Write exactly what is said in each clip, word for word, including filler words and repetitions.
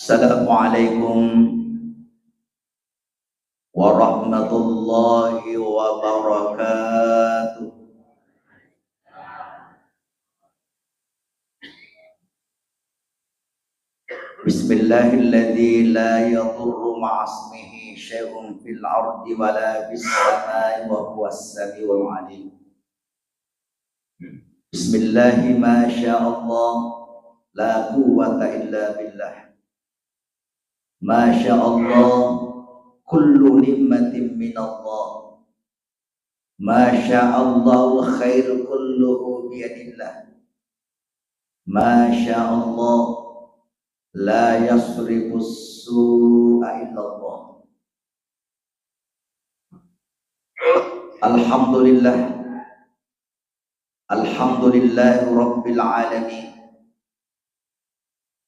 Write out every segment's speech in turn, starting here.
Assalamualaikum warahmatullahi wabarakatuh. Bismillahilladzi la yadurru ma'asmihi syai'un fil ardi wala fis samai wa huwas samiul alim. Bismillahi ma sya Allah, la quwwata illa billah. Ma sya Allah, kullu ni'matin minallah. Ma sya Allahul khairu kulluhu biyadillah. Ma sya Allah, la yasrifus su'a illallah. Alhamdulillah. Alhamdulillahi rabbil alamin.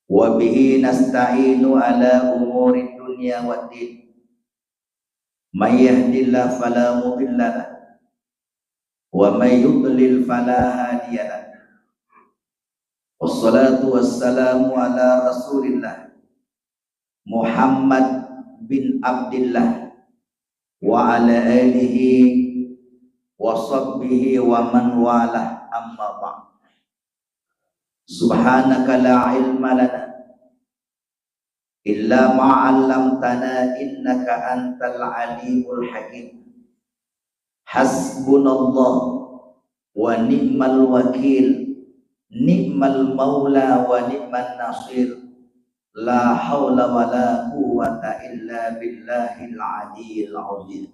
Wa bihi nasta'inu ala umuri dunya waddin. May yahdillahu fala mudilla lahu. Wa may yudlil fala hadiya lahu. Wassalatu wassalamu ala Rasulillah Muhammad bin Abdillah wa ala alihi wa sahbihi wa man walah, amma ba'd. Subhanaka la ilma lana illa ma 'allamtana innaka antal alimul hakim. Hasbunallah wa ni'mal wakil, ni'mal maula wa ni'man nasir. La haula wa la quwwata illa billahil aliyyil azim.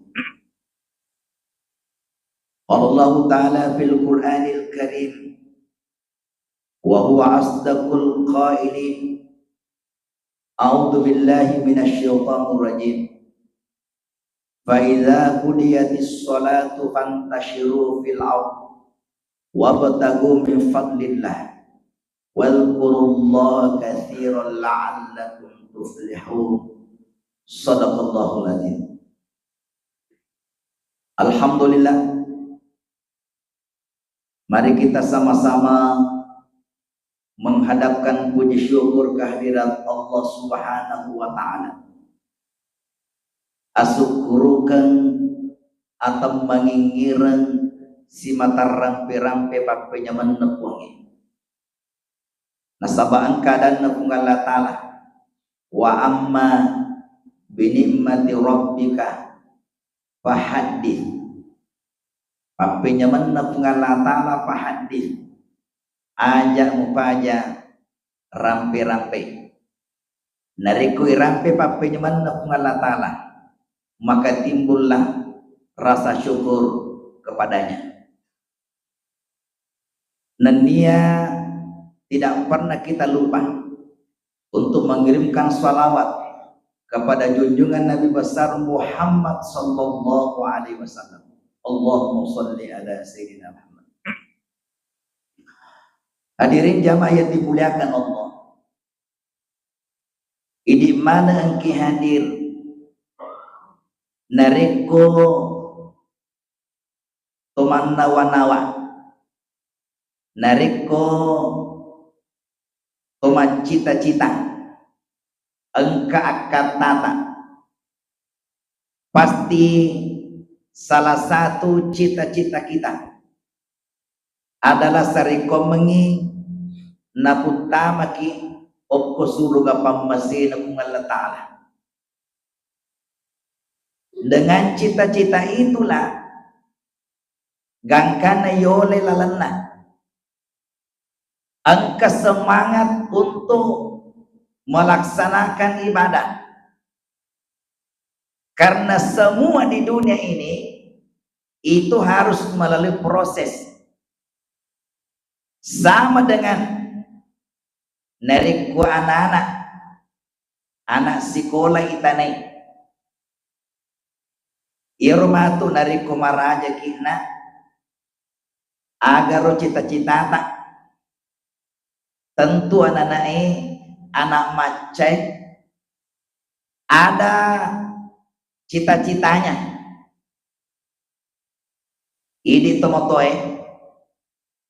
Qala Allahu ta'ala fil Qur'anil Karim, wa huwa asdaqul qailin. A'udzu billahi minasy syaithanir rajim. Fa idza qudiyatis shalatu fantashiru fil ard wabtaghu min fadlillah wadhkurullaha katsiran la'allakum tuflihun. Shadaqallahul adzim. Alhamdulillah. Mari kita sama-sama menghadapkan puji syukur kehadirat Allah Subhanahu wa Ta'ala. Asukkurukeng atau mangingireng simatarrampe-rampe pappenyamenna Puangnge. Nasaba engka adanna Puang Allah Ta'ala, "Wa amma bi ni'mati rabbika fahaddits." Pappenyamenna Puang Allah Ta'ala, fahaddits. Aja mupaja rampe-rampe. Narekko irampe pappenyamenna Puang Allah Ta'ala, maka timbullah rasa syukur kepadanya. Nennia tidak pernah kita lupa untuk mengirimkan salawat kepada junjungan Nabi besar Muhammad sallallahu alaihi wasallam. Allahumma shalli ala sayyidina Muhammad. Hadirin jamaah yang dimuliakan Allah. Idi maneng engki hadir narekko to mannawa-nawa, narekko to maccita-cita, engka akkattata, pasti salah satu cita-cita kita adalah sarekkoammengngi naputtamaki okko suruga pammasena Puang Allah Ta'ala. Dengan cita-cita itulah gangkana yole lalenna engka semangat untuk melaksanakan ibadah. Karena semua di dunia ini itu harus melalui proses. Sama dengan narekko anak-anak, anak sikola itanai. Iyaro matu narekko marajaki na, agaro cita-citata. Tentu anak-anak e, anak maccae ada cita-citanya. Idi tomatoe,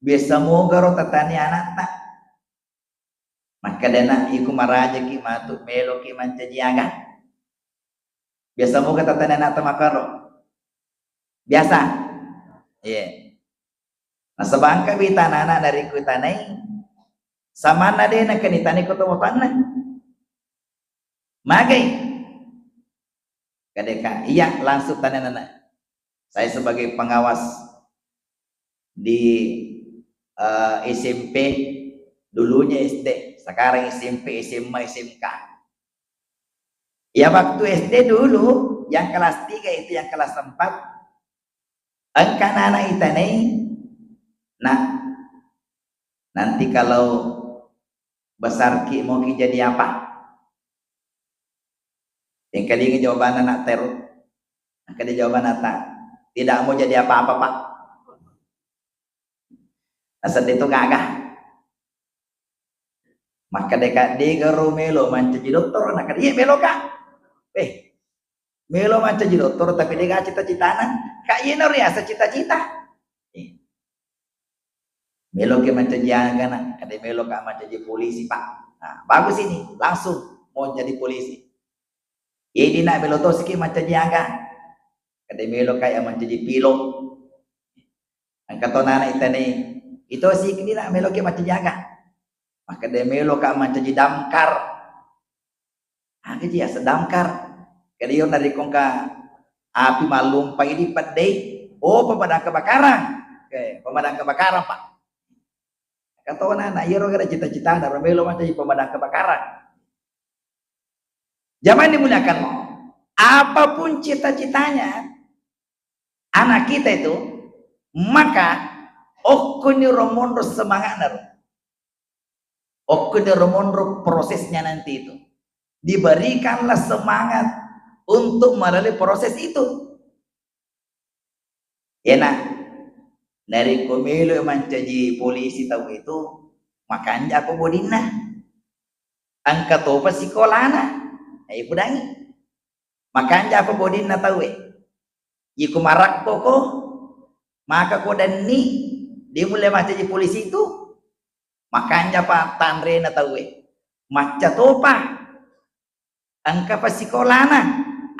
biasa mogaro tatani anatta. Makkeda, "Nak, iko marajaki matu, meloki mancaji aga?" Biasa moga tatanai ana'ta makkaro? Biasa? Iya. Nasaba engka wita anana narekko itanai, samanna de nakanitanai ko tomatoanna. Magai? Kadeka, iya, langsung tanai anana. Saya sebagai pengawas di, eh, S M P, dulunya S D, sekarang S M P, S M A, S M K. Ya, waktu S D dulu, yang kelas tiga itu, yang kelas empat, engka anak itanai, "Nak, nanti kalau besar ki, mau ki jadi apa?" Engkalinga jawabanna anak teru. Engka dia jawabanna ta, "Tidak mau jadi apa-apa, Pak." Naseddi tu gaga. Makkeda ka, "Dega ro melo mancaji dottoro?" Nakkeda, "Iya, melo ka." Eh, melo mancaji dottoro tapi dega cita-citana. Ka iyana riaseng cita-cita. Eh. "Melo ke mancaji aga, Nak?" Kade, "Melo ka mancaji polisi, Pak." Nah, bagus ini, langsung mau jadi polisi. "Iya, Nak, melo tosi ki mancaji aga?" Kade, "Melo ka iya mancaji pilot." Engka to anak itanai, "Ito siki, Nak, melo ke mancaji aga?" Makkeda, "Melo ka mancaji damkar." Aga ji yaseng damkar? Kade, "Iyo, narekko engka api mallumpai dipeddei, oh, pemadam kebakaran." Oke, pemadam kebakaran, Pak. Engka to anak, iyaro gara cita-citana ro melo mancaji pemadam kebakaran. Jamaah yang dimuliakan Allah, apapun cita-citanya anak kita itu, maka okkoniro monro semangatna ro. Okkoniro monro prosesnya nanti itu. Diberikanlah semangat untuk melalui proses itu. Iyana, narekko melo mancaji polisi tau itu, makanja apa bodinna? Engka topa sikolana. Ayo pudangi. Makanja apa bodinna tauwe? Iko marakkoko, maka ko denni, de mulle mancaji polisi itu. Makanja apa tanrena tauwe? Macca topa. Engka pa sikolana,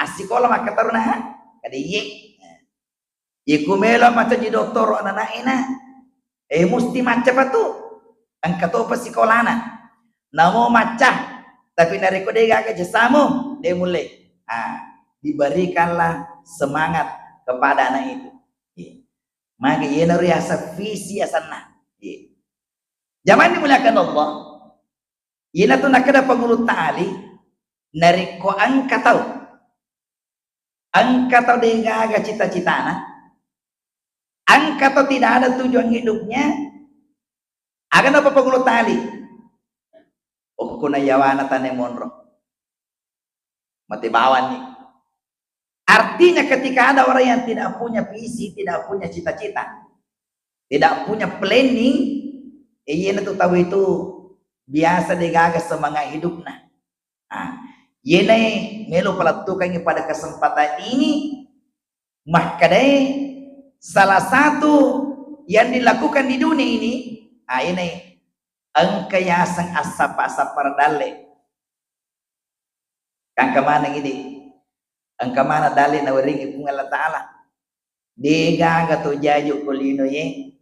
assikola makkataruna, ha? Kada iye. Iku melo mancaji dottoro anana'ena, eh, musti macca pa tu. Engka topa sikolana. Namo macca, tapi narekko de gaga jasamu, de mulle. Ah, diberikanlah semangat kepada anak itu. Iya. Maka iyana riaseng visi asenna. Iya. Jamaah dimuliakan Allah. Iyanatu nakkeda Pangulutta Ali, narekko engka tau, engka tau de gaga cita-citana, engka tau tidak ada tujuan hidupnya, aga napau Pangulutta Ali? Okko na yawana tane monro. Mate bawanni. Artinya, ketika ada orang yang tidak punya visi, tidak punya cita-cita, tidak punya planning, eh, iyanatu tau itu biasa de gaga semangat hidupna. Ah, iyanai melo palettukangngi pada kesempatan ini, makkedai salah satu yang dilakukan di dunia ini, ah, iyanai engka yaseng assappa-sappa dalle. Engka maneng idi, engka maneng dalle nawerengngi Puang Allah Ta'ala. De gaga to jaju ko linoe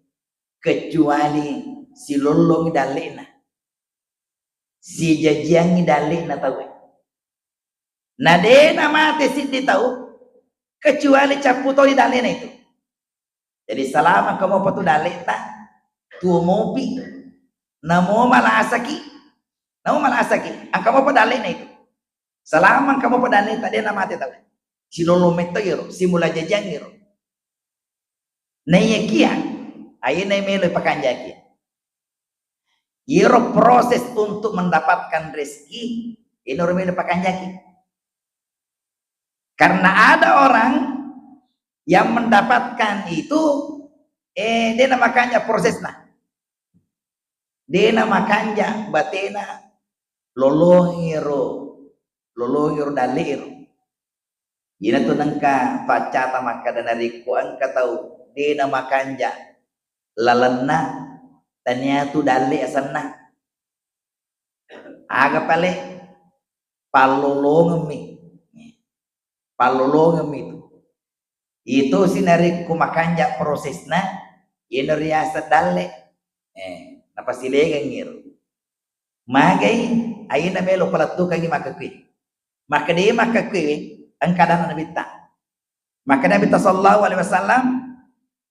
kecuali silollongi dallena, sijajiangngi dallena tauwe. Na de namate siddi tau kecuali cappu toni dallena itu. Jadi, selama engka mopa tu dalleta, tuo mopi, namo malasaki, namo malasaki, engka mopa dallena itu. Selama engka mopa dalleta, de namate tau. Silolong metto iyaro, simula jajang iyaro. Naiyakia, aina melo pakanjaki. Iyaro proses untuk mendapatkan rezeki, iyaro melo pakanjaki. Karena ada orang yang mendapatkan itu, eh, de namakanja prosesna. De namakanja batena, lolongiro, lolongiro dalle'iro. Iyanatu nengka paccata makkeda, narekko engka tau de namakanja lalenna, taniatu dalle asenna. Aga pale? Pallolongemmi. Pallolongemmi itu. Itu si narekko makanja prosesna, iyana riaseng dalle. Eh, napasilengengngi ro. Magai, aina melo palettukangngi makkekue. Makkeda makkekue, engka adanna Nabitta. Makkeda Nabitta sallallahu alaihi wasallam,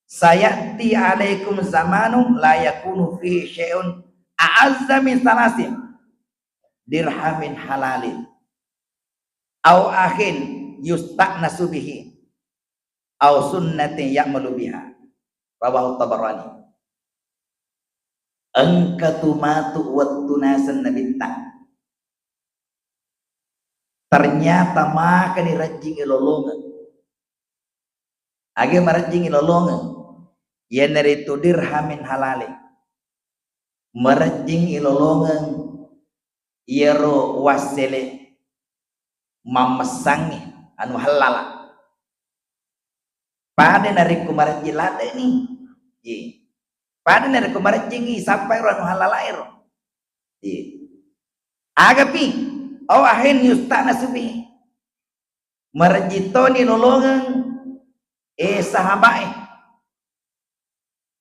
"Sayati alaikum zamanun la yakunu fihi syai'un a'azza min salasin, dirhamin halalin, au akhin yusta'nasu bihi, au sunnatin ya'malu biha." Rawahu Tabarani. Engka tu matu wettu naseng Nabitta. Ternyata makani rejjingngi lolongeng. Age marejjingngi lolongeng? Iyanaritu dirhamin halale. Marejjingngi lolongeng iyaro wassele mammessangngi anu hallala. Pada narekko marejjing ladde'ni. Ye. Pada narekko marejjingngi sappai ro anu hallala ero. Ye. Agapi, au akhin yusta'nasu bihi. Marejjing toni lolongeng, eh, sahabat, eh.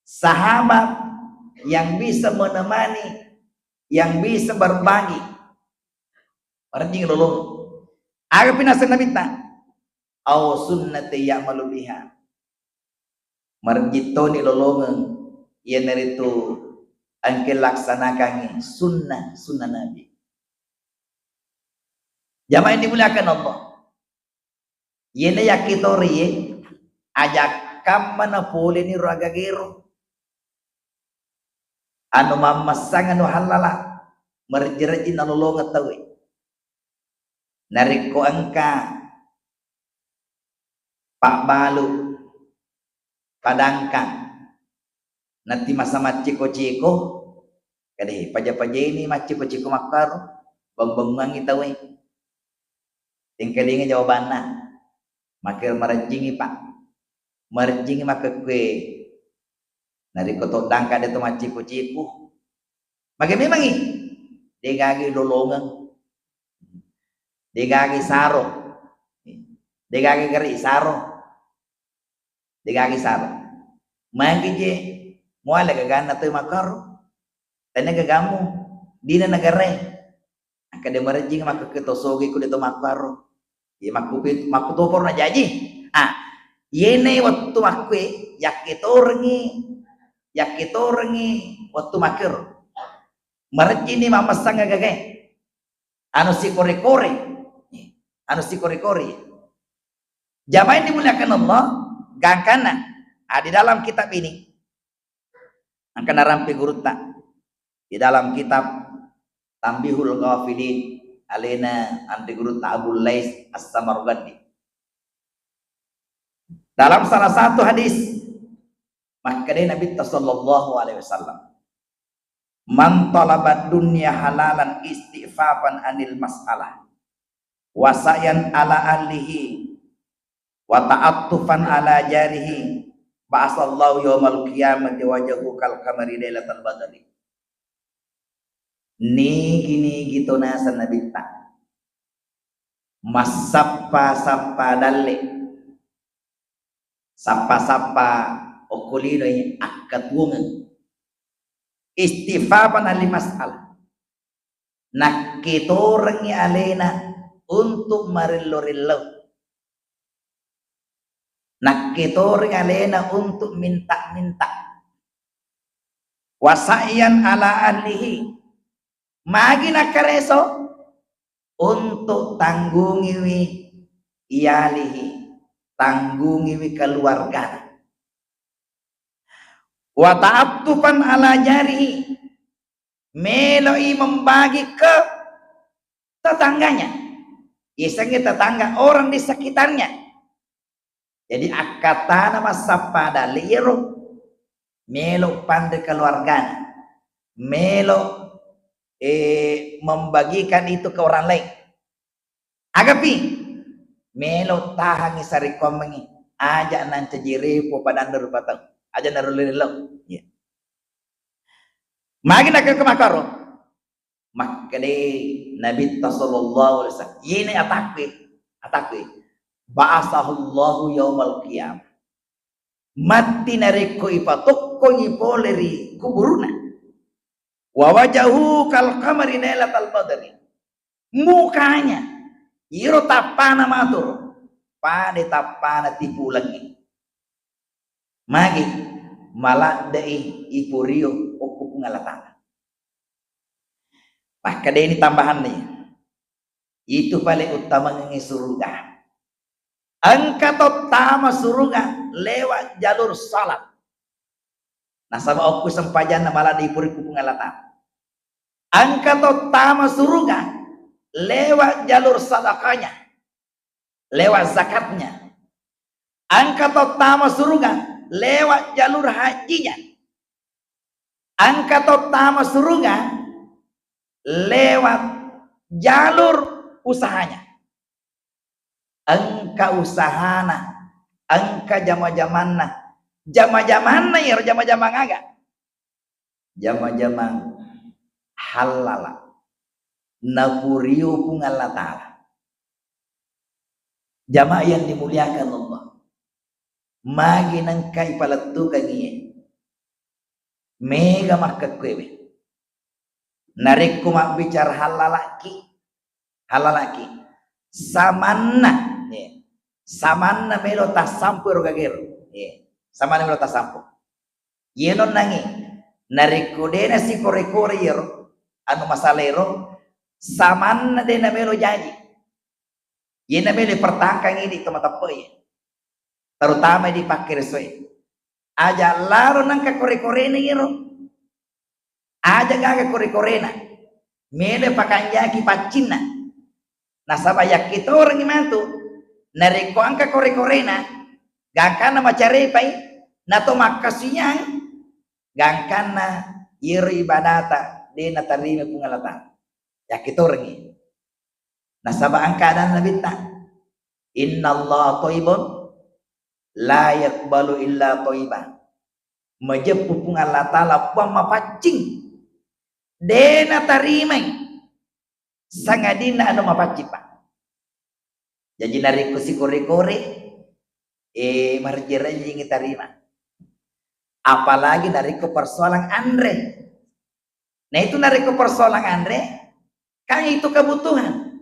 Sahabat yang bisa menemani, yang bisa berbagi. Marejjing lolongeng. Agapi naseng Nabitta? Au sunnati ya'malu biha. Marejjing toni lolongeng, iyanaritu engka laksanakangngi sunnah, sunnah Nabi. Jamaah yang dimuliakan Allah. Iyana yakkitoro ye, aja kamma napoleni ro agagero. Anu mammessang anu hallala, marejji-rejji nalolongeng tauwe. Narekko engka pabbalu, padangkang, natti masa macceko-ceko, kade paja-pajani macceko-ceko makkaro, bang-bangungangngi tauwe. Tengkalinga jawabanna, makkeda marejjingngi, Pak. Marejjingngi makkekkue. Narekko to dangka de to macceko-ceko. Mage memangngi? Degagi lolongeng. Degagi saro. Degagi gari saro. Degagi saro. Magi je muale gaganna to makkaro. Tania gagamu. Dina nagarae. Akkeda marejjing makkekke to sogi ku de to makkaro. Ye makkupi-, makkutoporo najaji. Ah, yene wettu makkue yakketorengngi, yakketorengngi wettu makkero. Marejjini mammessang agagae. Anu sikore-kore. Anu sikore-kore. Jamaah yang dimuliakan Allah, gangkanna, ah, di dalam kitab ini, engka narampe gurutta di dalam kitab Tanbihul Ghafilin, alena anre gurutta Abu Lais As-Samarqandi. Dalam salah satu hadis, makkeda Nabitta sallallahu alaihi wasallam, "Man talabad dunya halalan istifafan anil mas'alah, wa sa'yan ala ahlihi, wa ta'attufan ala jarihi, ba'asallahu yaumal qiyamati wajahu kal qamari lailatal badri." Nigi-nigi to naseng Nabitta massappa-sappa dalle, sappa-sappa okko linoi akkatuwongeng. Istifafan anil mas'alah. Nakketorengngi alena untuk marillo-rillo. Nakketorengngi alena untuk minta-minta. Wa sa'yan ala ahlihi. Magi nakkareso? Untuk tanggungiwi iyalihi, tanggungiwi keluargana. Wa ta'attufan ala jarihi, meloi membagi ke tetangganya. Isengnge tetangga, orang di sekitarnya. Jadi, akkatana massappa dalle iyaro, melo panre keluargana, melo, eh, membagikan itu ke orang lain. Agapi, melo tahangi sarekkoammengngi, aja nancaji repo padanna rupa tau, aja narulli rillau. Iya. Magi nakkeda makkaro? Makkedai Nabitta sallallahu alaihi wasallam, iyena atakku, atakku, ba'asahullahu yaumal qiyamah. Matti narekko ipatokkongi pole ri kuburuna. Wa wajahu kal qamari lailatal badri. Mukanya, iro tappana maturu, pada tappana tipulengngi. Magi? Maladde'i ipurio okko Puang Allah Ta'ala. Makkedani tambahanna, itu pale uttamangengngi suruga. Engka to tama suruga lewat jalur salat. Nasaba okko sempajanna maladde ipuri ku Puang Allah Ta'ala. Engka to tama suruga lewat jalur sadakanya, lewat zakatnya. Engka to tama suruga lewat jalur hajinya. Engka to tama suruga lewat jalur usahanya. Engka usahana, engka jama-jamanna. Jama-jamanna iyaro jama-jamang aga? Jama-jamang hallala. Napurio Puang Allah Ta'ala. Jamaah yang dimuliakan Allah. Magi nengka ipalettukangngi, mega makkekkuewe. Narekko mabbicara hallalaki, hallalaki, samanna, ye, samanna melo tassampo ero gagero, ye, samanna melo tassampo. Yeno nangi, narekko dena sikore-kore yero, anu masalah ero, samanna dena melo jaji. Yena melo pertahankan idi to mateppe ye. Terutama di pakkeresoe. Aja laro nengka kore-korena yero. Aja gaga kore-korena. Melo pakanjaki paccinna. Nasaba yakkitorengngi matu, narekko engka kore-korena, gangkanna macarepai, nato makkasuwiyang, gangkanna yero ibadata de natarima Puang Allah Ta'ala. Yakkitorengngi. Nasaba engka adanna Nabitta, "Innallaha thayyibun la yaqbalu illa thayyiba." Majeppu Puang Allah Ta'ala, Puang mapaccing. De natarimai sangadinna anu mapaccing, Pak. Jaji narekko sikore-kore, eh, marejjing-rejjingngi tarima. Apalagi narekko persoalan anre. Nah, itu narekko persoalan anre, kan itu kebutuhan.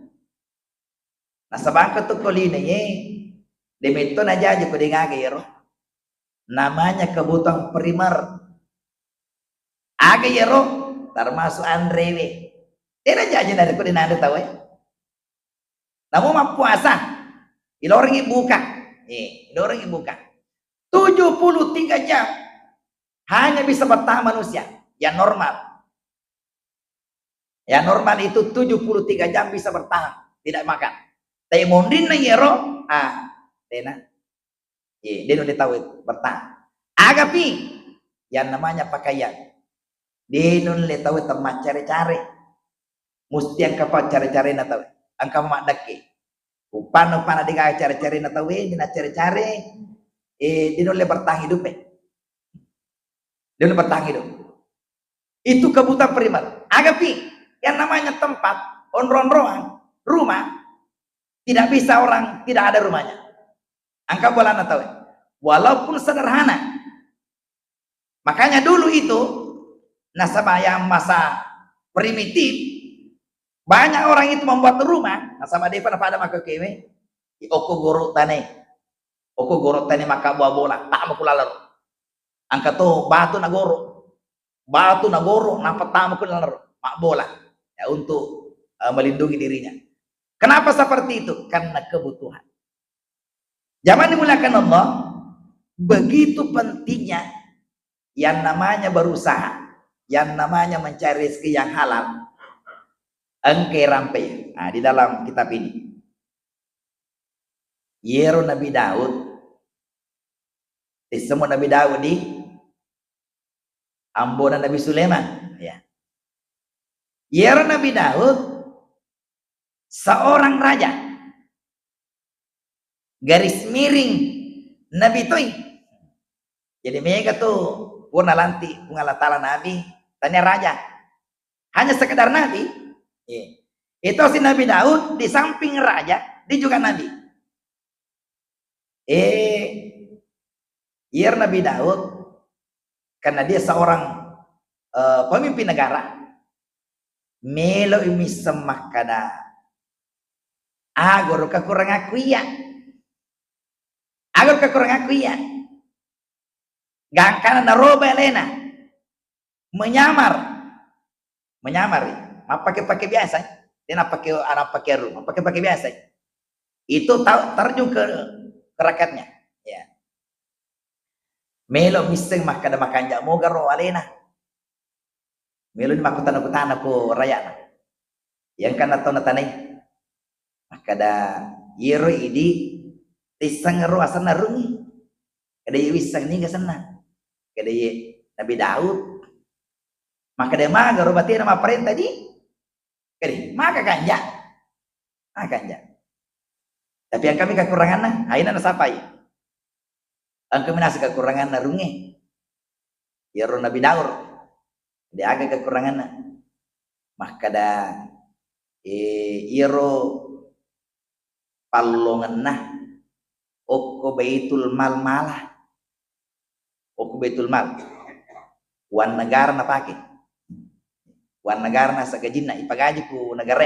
Nasaba engka tu ko lino ye, de metto najaji ko de gaga yero. Namanya kebutuhan primer. Aga yero? Termasuk anrewe. Tena jaji narekko de nanre tau e. Namo mappuasa, ilorengngi buka. Eh, ilorengngi buka. Tujuh puluh tiga jam hanya bisa bertahan manusia yang normal. Ya, normal itu tujuh puluh tiga jam bisa bertahan, tidak makan. Tapi monrinna yero, ah, dena. Ye, de nulle tau bertahan. Agapi yang namanya pakaian. De nulle tau temmaccare-care. Musti engka paccare-carena tau. Engka maddekke. Uppanna, uppanna de gaga care-carena tau, eh, de naccare-care, eh, de nulle bertahan hidup, eh. De nulle bertahan hidup. Itu kebutuhan primer. Agapi, yang namanya tempat, onro-onroan, rumah, tidak bisa orang tidak ada rumahnya. Engka bolana tau. Walaupun sederhana. Makanya dulu itu, nasaba yang masa primitif, banyak orang itu membuat rumah, nasaba depa napada makkekkuewe, okko goro'tane. Okko goro'tane makkabbola bola, tama ku laleng. Engka to batu nagoro. Batu nagoro, nappa tama ku laleng mabbola. Ya, untuk, eh, melindungi dirinya. Kenapa seperti itu? Karena kebutuhan. Jamaah dimuliakan Allah, begitu pentingnya yang namanya berusaha, yang namanya mencari rezeki yang halal. Engka rampe, nah, di dalam kitab ini. Yero Nabi Daud, tissemo Nabi Daud di ambona Nabi Sulaiman, ya. Yero Nabi Daud seorang raja. Garis miring nabi toi. Jadi mega tu purna lantik Puang Allah Ta'ala nabi, tania raja. Hanya sekedar nabi, Eh, itu si Nabi Daud di samping raja, dia juga nabi. Eh, iyaro Nabi Daud, karena dia seorang, eh, pemimpin negara, melo misseng makkada, "Agoro kakurangakku iya. Agoro kakurangakku iya." Gangkana naroba alena. Menyamar. Menyamar, ya. Mappake-pake biasa, ya. Dia nappake, nappake aru, mappake-pake biasa, ya. Itu tau, terjun ke, ke rakyatnya. Ya. Melo misseng makkada makanja moga ro alena. Melo ni makkutana-kutana ko rayana. Yang kan tau natanai. Makkada, "Iyaro idi tisseng ro asenna rungi." Kada ye wisseng niga senna. Kada ye Nabi Daud. Makkada, "Maga ro batena mapparenta di?" Kada, "Maga kanja." Maga kanja. Tapi engkami kakuranganna, aina nasapai. Engkami nasa kakuranganna runge. Iyaro Nabi Daud. Deaga kakuranganna. Makkada, eh, iyaro pallongenna okko Baitul Mal mala. Okko Baitul Mal. Uang negara napake. Uang negara nasagajinna, ipagaji ku negara.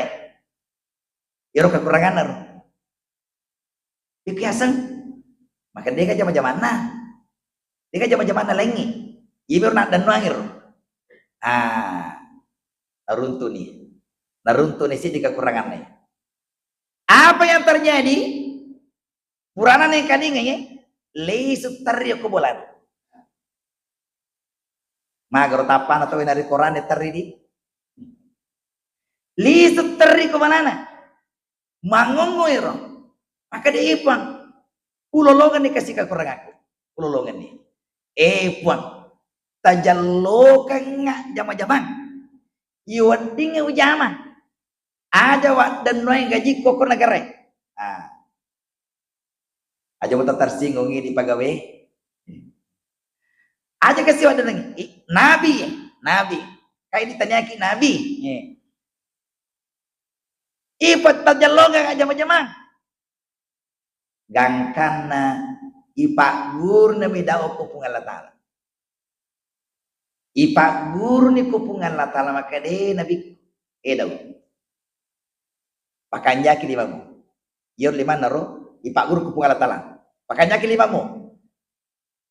Iyaro kakuranganna ro. Ikiaseng. Maka dega jama-jamanna. Dega jama-jamanna laingngi. Ibe ro naddennuangi ro. Ah, naruntuni. Naruntuni siddi kakuranganna. Apa yang terjadi? Purana nengkalingai, lisu terri ko bolana. Magaro tappana tau nari korane terri di. Lisu terri ko bolana. Mangongo iro. Maka de ipang. Ulolongan ni kasih kakurangaku. Ulolongan ni. Eh, Puang. Tajallokengnga jama-jamang. Iweddingngi ujama. Aja waddennuai gajikko ko negara. Ah. Aja mata tersinggung di pegawai. Aja kasi waddennuai. I-, nabi, nabi. Kai ditaniaki nabi. Iya. Ipattajallongang jama-jamang. Gangkanna ipagguru Nabi Daud ko Puang Allah Taala. Ipagguruni ko Puang Allah Taala makkeda, "Eh, Nabi, eh, Daud. Pakanjaki limamu." Iyaro limanna ro, ipagguru ko Puang Allah Taala. "Pakanjaki limamu."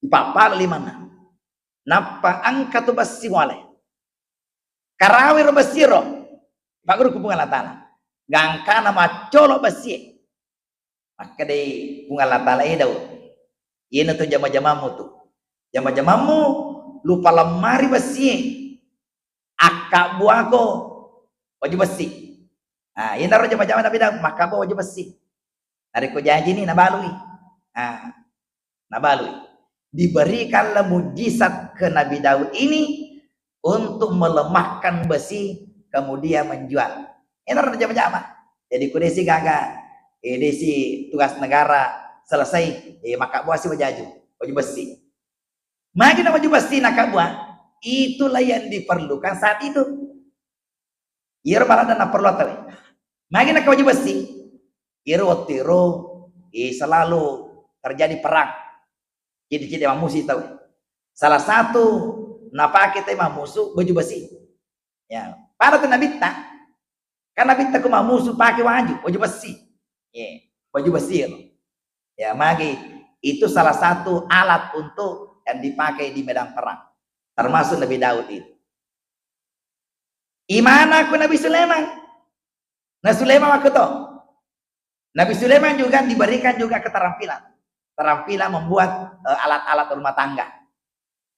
Ipappala limanna. Nappa engka tu bessi muale. Karawi ro bessi ro. Ipagguru ko Puang Allah Taala. Gangkana maccolo bessie. Makkedai Puang Allah Taala, "Eh, Daud, iyanatu jama-jamammu tu. Jama-jamammu lupa lemmari bessie. Akkabbuako waju bessi." Ah, iyanaro jama-jama Nabi Daud, makkabbu waju bessi. Narekko jajini nabalui. Ah, nabalui. Diberikanlah mujizat ke Nabi Daud ini untuk melemahkan besi, kemudian menjual. Enaro jama-jama. Jadi, ku desi gaga, eh, desi tugas negara selesai, eh, makkabbuasi wajaju, waju bessi. Magi na waju bessi nakabbua, itulah yang diperlukan saat itu. Iyaro baladda naperlu tauwe. Magi naka waju bessi? Iyaro wettu ero, eh, selalu terjadi perang. Cedde-cedde mammusu tau. Salah satu napake tau mammusu, baju besi. Ya, pada tu nabitta. Kan nabitta ku mammusu pake waju, waju besi. Ya, waju besi ero. Ya, magi itu salah satu alat untuk yang dipakai di medan perang. Termasuk Nabi Daud itu. Imana ku Nabi Sulaiman. Nah, Sulaiman waktu itu. Nabi Sulaiman juga diberikan juga keterampilan. Keterampilan membuat, eh, alat-alat rumah tangga.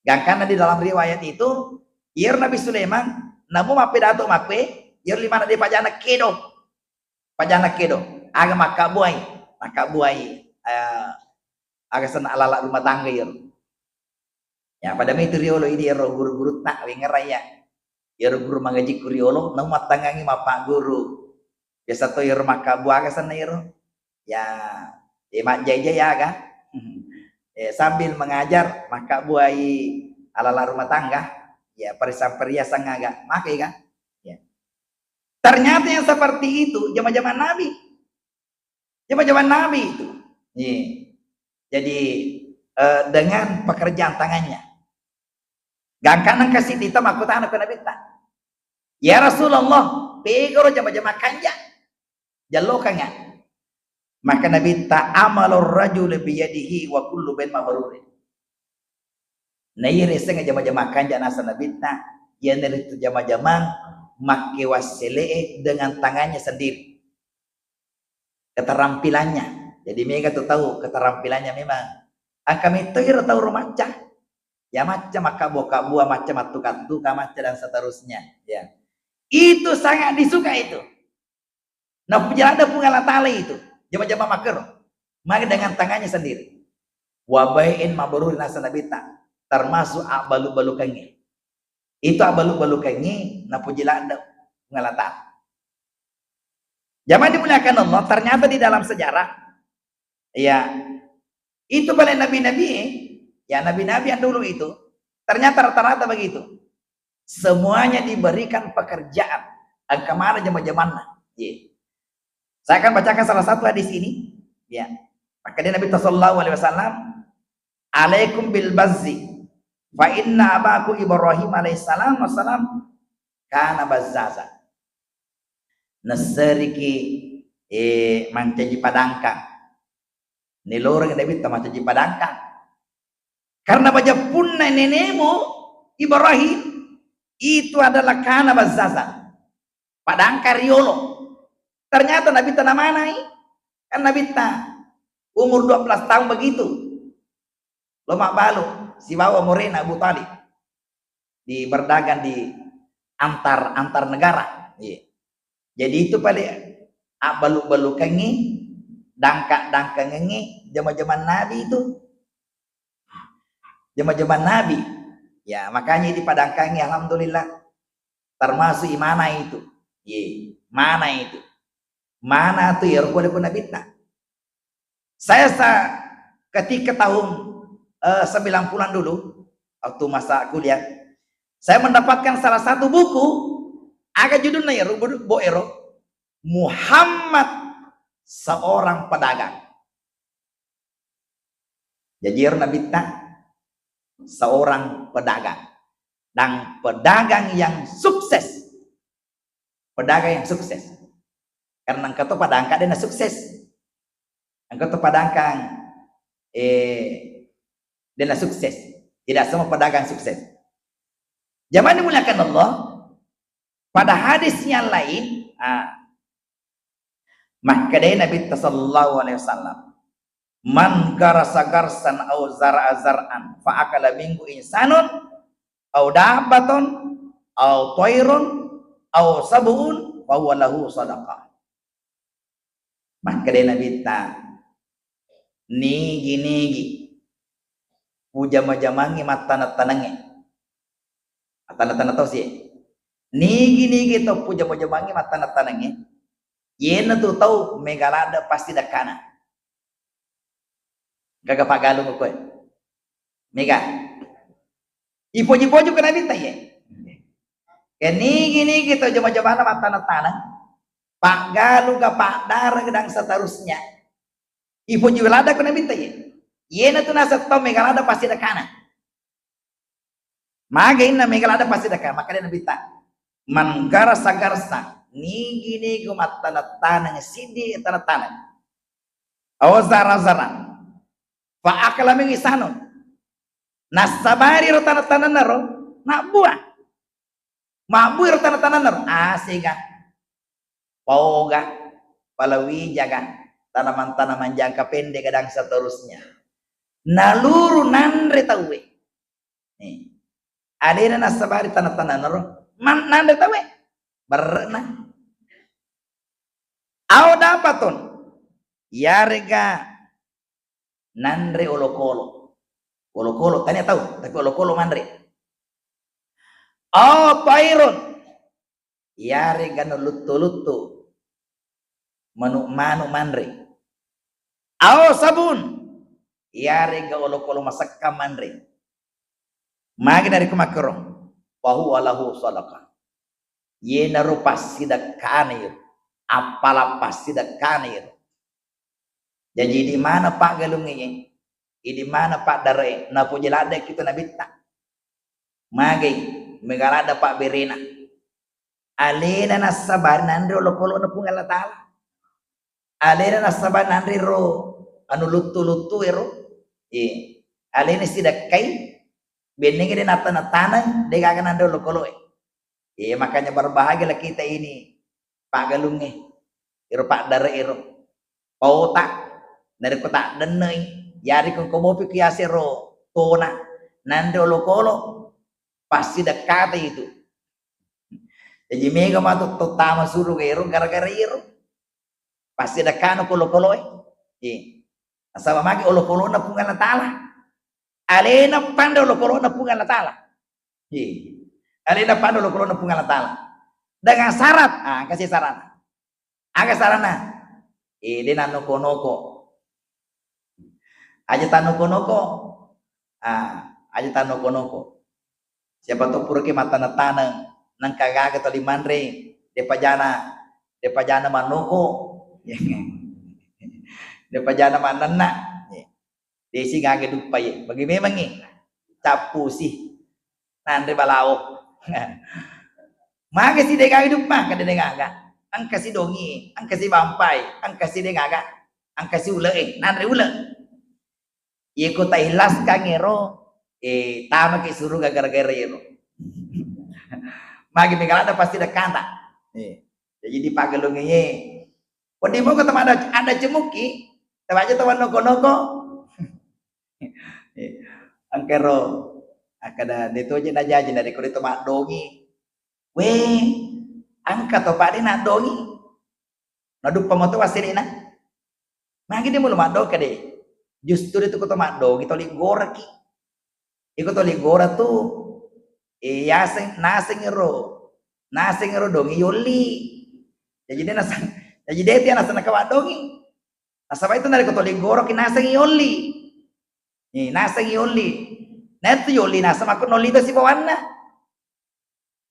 Gangkanna di dalam riwayat itu, iyaro Nabi Sulaiman, namu mappidato makkue, iyaro limanna de pajana kedo. Pajana kedo. Aga makkabbuai, makkabbuai, eh, aga senna alat-alat rumah tangga iyaro. Ya, pada mitu riolo idi ero guru-gurutta, wengerai ya. Ero guru mangajikku riolo, nau mattangangi mappagguru. Biasa to ero makkabbu aga senna ero. Ya, eh, majjai-jai aga. Eh, sambil mengajar, makkabbuai alat-alat rumah tangga. Ya, perhiasan-perhiasan aga. Makai ga? Ya. Ternyata yang seperti itu jama-jama Nabi. Jama-jama Nabi itu. Iya. Jadi, eh, dengan pekerjaan tangannya. Gangkanna engka siddi tau makkutana ko Nabitta, "Ya Rasulullah, pegaro jama-jama kanja?" Jallokangnga. Maka Nabitta, "Amalur rajuli biyadihi wa kullu bai'in mabrurin." Naiyasengnge jama-jama kanja naseng Nabitta, iyanaritu jama-jamang makkewassele'e dengan tangannya sendiri. Keterampilannya. Jadi mega tu tau keterampilannya memang. Engka metto iro tau ro macca. Ya macca makkabua-kabua, macca mattuka-tuka, macca dan seterusnya. Ya. Itu sangat disuka itu. Napuji ladde Puang Allah Taala itu. Jama-jama makkero. Maka dengan tangannya sendiri. Wa bai'in mabrur naseng Nabitta. Termasuk abbalu-balukengnge. Itu abbalu-balukengnge napuji ladde Puang Allah Taala. Jamaah dimuliakan Allah, ternyata di dalam sejarah, ya, itu pale nabi-nabi, ya, nabi-nabi yang dulu itu, ternyata rata-rata begitu. Semuanya diberikan pekerjaan. Engka mana jama-jamanna. Ye. Saya akan bacakan salah satu hadis ini. Ya. Maka dia Nabi sallallahu alaihi wasallam, "Alaikum bil bazzi. Fa inna abaku Ibrahim alaihissalam wassalam kana bazzaza." Nesseriki, eh, mancaji padangkang. Niloreng Nabitta mancaji padangkang. Karena bajappunna nenemu Ibrahim itu adalah kana bazzaza. Padangkang riolo. Ternyata Nabitta namanai. Kan Nabitta umur dua belas tahun begitu. Lo mabbalu sibawa morena Abu Thalib. Di berdagang di antar, antar negara. Iya. Jadi itu pale abbalu-balukengngi, dangka-dangkangengngi, jama-jaman Nabi itu. Jama-jaman Nabi. Ya, makanya dipadangkangi, alhamdulillah. Termasuk imana itu. Ye, mana itu? Mana tu ya, pole pun Nabitta. Saya sa-, ketika tahun, eh, sembilan puluhan dulu, waktu masa kuliah, saya mendapatkan salah satu buku, aga judulnya ya, rubu-, bo ero, Muhammad Seorang Pedagang. Jadi ero Nabitta seorang pedagang. Dan pedagang yang sukses. Pedagang yang sukses. Karena engka to padangka dena sukses. Engka to padangka, eh, dena sukses. Tidak semua pedagang sukses. Jamaah dimuliakan Allah, pada hadis yang lain, ah, makkedai Nabitta sallallahu alaihi wasallam, "Man garasa garsan au zara'a zar'an fa akala minhu insanun au dabbatun au toirun au sab'un fa huwa lahu sadaqah." Makkedai Nabitta, "Nigi-nigi pujama-jamangngi mattana-tanangnge." Mattana-tanang tau sie. "Nigi-nigi tau pujama-jamangngi mattana-tanangnge, iyanatu tau mega ladde pasti dekkana." Gaga paggalung koe. Mega. Ipoji-poji ko Nabitta ye. Ke nigi-nigi tau jama-jamanna mattana-tanang, paggalung ga, paddareng dan seterusnya. Ipoji ladde ko Nabitta ye. Iyanatu naseng tau mega ladde pasti dekkana. Maga inna mega ladde pasti dekkana, makkedai Nabitta, "Man garasa garsa, nigi-nigi mattana-tanang siddi tana-tanang. Au zara'a zar'an, fa akala minhu insanun." Nassabari ro tana-tananna ro, nabbua. Mabbua ro tana-tananna ro, asega, paoga, palawijaga, tanaman-tanaman jangka pendek dan seterusnya. Naluru nanre tauwe. Nih. Alena nassabari tana-tananna ro, man-, nanre tauwe. Berre'na. Au dabbatun. Yarega nanre olokolo. Olokolo, tania tau, tapi olokolo manre. Au toirun. Yarega naluttu-luttu. Manu-manu manre. Au sab'un. Yarega olokolo masekka manre. Magi narekko makkero, fa huwa lahu sadaqah. Iyenaro passidekkana iyaro, appalang passidekkana iyaro. Jaji idi maneng paggalungnge, idi maneng paddare'e, napoji ladde' kitu nabitta. Magai, mega ladde' pabberena. Alena nassabari nanre olokolo'na Puang Allah Ta'ala. Alena nassabari nanre ro anu luttu-luttu ero. Iya. Alena sidekkai, bennengnge de' nataneng-taneng, de' gaga nanre olokolo'e. Iya, makanya berbahagialah kita ini paggalungnge. Ero paddare'e ero. Paota, narekko taddenne'i, yari ko engka mopi ku yaseng ro tona, nanre olokolo, passidekkata itu. Jaji mega matu to tama suruga ero gara-gara ero. Passidekkana ko olokoloe. Iya. Nasaba magi olokolo'na Puang Allah Ta'ala. Alena panre olokolo'na Puang Allah Ta'ala. Iya. Alena panre olokolo'na Puang Allah Ta'ala. Dengan syarat, ah, kasih syarat. Aga saranna? Eh, de' nannoko-noko. Aja tanoko-noko. Ah, aja tanoko-noko. Siapa tahu puraki mattaneng-taneng, nengka gaga toli manre, de'pa jana, de'pa jana mannoko. De'pa jana mannenna. Desi gaga duppa ye. Bagi memangngi. Cappusi. Nanre balao. Magasi de' gaga duppa, kada de' gaga. Engkasi dongi, engkasi bampai, engkasi de' gaga. Engkasi ule'e, nanre ule'. Yeko taihlaskan ero, eh, tamaki suruga gara-gara ero. Magi mega ladde' passidekkata. Eh, jadi di paggalungnge ye. Wedding moko tama ada, ada cemukki, tama aja tama noko-noko. Engka ro, akkeda, de' to je najaji, narekko de' to maddongi. We, engka to pade naddongi. Naduppa moto wassele'na. Magi de' mulo maddongi kade. Justru itu ko to maddongi, toli goraki. Iko toli gora tu, eh, yaseng, naseng ro. Naseng ro dongi yolli. Jadi de' naseng, jadi de' tiang naseng naka maddongi. Nasaba itu narekko toli goroki naseng yolli. Eh, naseng yolli. Nah itu yolli naseng makko nolli to sibawanna.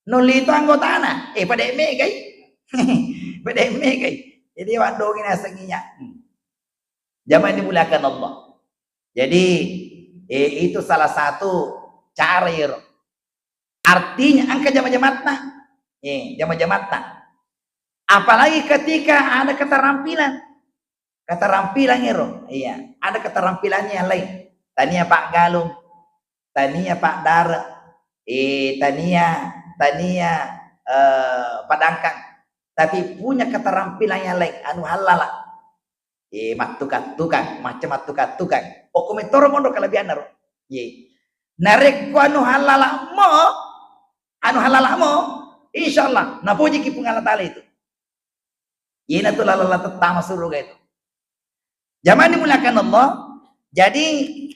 Nolli to anggotana. Eh, pada megai. Pada megai. Jadi waddongi naseng iya. Hmm. Jamaah dimuliakan Allah. Jadi, eh, itu salah satu cara ero. Artinya, engka jama-jamatta. Eh, jama-jamatta. Apalagi ketika ada keterampilan. Keterampilan ero. Iya, ada keterampilannya yang lain. Tania paggalung, tania paddare, eh, tania, tania, eh, padangkang. Tapi punya keterampilan yang lain, anu hallala. Eh, mattukang-tukang, macam mattukang-tukang. Pokoknya toro monro kelebihanna ro. Ye. Narekko anu hallala mo, anu hallala mo, insya Allah, napojiki Puang Allah Ta'ala itu. Iyana tu lalala tettama suruga itu. Jamaah dimuliakan Allah, jadi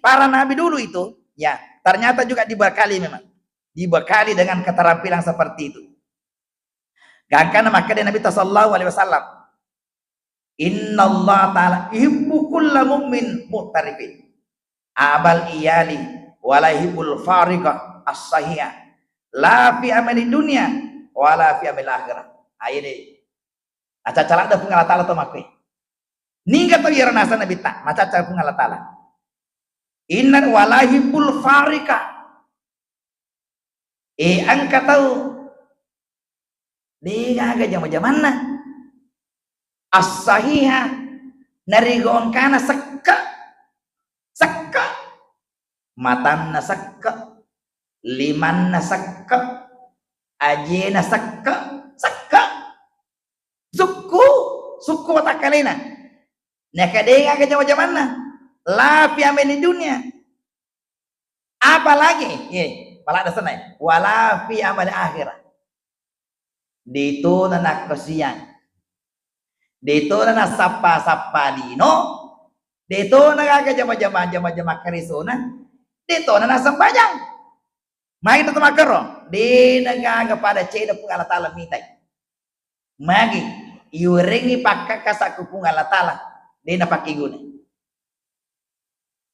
para nabi dulu itu, ya, ternyata juga dibekali memang. Dibekali dengan keterampilan seperti itu. Gangkana makkeda Nabi sallallahu alaihi wasallam, "Inna Allah Ta'ala yuhibbu kulla mu'min mu'tarifin. Abal iyali wala yuhibbul fariqah as-sahiha. La fi amali dunya wala fi amali akhirah." Ayo deh. Acca-acca ladde Puang Allah Ta'ala to makkue. Ningga tau iyaro naseng Nabitta, macacca Puang Allah Ta'ala. Inna wala yuhibbul fariqah. Eh, engka tau de gaga jama-jamanna. As-sahiha, narigongkana sekke. Sekke. Matanna sekke. Limanna sekke. Ajena sekke. Sekke. Sukku, sukku watakkalena. Naka de gaga jama-jamanna. La fi amali dunya. Apalagi, ye, pala dasarna, wala fi amali akhirah. Detona nakkasiang. Detona nassappa-sappa lino. Detona gaga jama-jama, jama-jama karisona. Detona nassempajang. Magi tu makkero, de na gaga pada cedde Puang Allah Ta'ala mitai. Magi iwerengi pakkakasa ku Puang Allah Ta'ala, de na pakkeguna.